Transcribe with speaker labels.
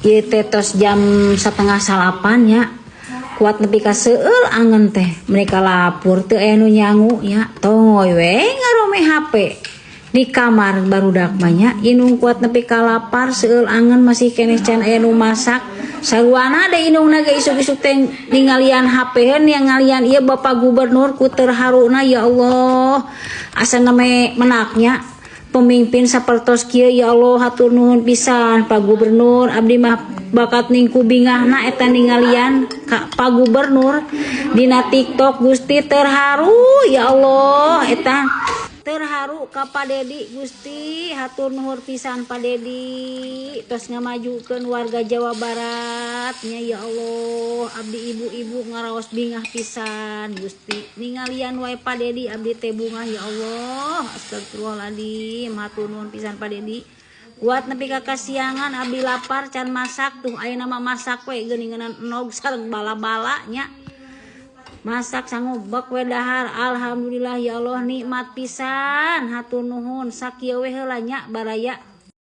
Speaker 1: Ieu teh tos jam 8.30 nya. Kuat nepi ka seueul angen teh. Mereka lapur teu aya nu nyangu nya. Tongoy we ngarome HP. Di kamar barudak mah nya. Inung kuat nepi ka lapar seueul angen masih keneh can aya nu masak. Saruana da inungna ge isuk-isuk teh ningalian HP yang ngalian ieu Bapak Gubernur ku terharuna, ya Allah. Asa name menaknya pemimpin sapertos kieu, ya Allah, hatur nuhun pisan Pak Gubernur. Abdi mah bakat ningku bingahna eta ningalian ka Pak Gubernur dina TikTok. Gusti, terharu, ya Allah, eta terharu ka Pak Dedi. Gusti, hatur nuhun pisan Pak Dedi tos ngamajukeun warga Jawa Barat nya. Ya Allah, abdi ibu-ibu ngaraos bingah pisan. Gusti, ningalian wae Pak Dedi abdi teh bungah, ya Allah, astagfirullahaladzim, hatur nuhun pisan Pak Dedi. Kuat nepi ka kasiangan abdi lapar can masak tuh. Ayeuna mah masak we geuningan enog sareng bala-bala nya, masak sangobek we dahar. Alhamdulillah, ya Allah, nikmat pisan, hatur nuhun. Sakieu we heula nya, baraya.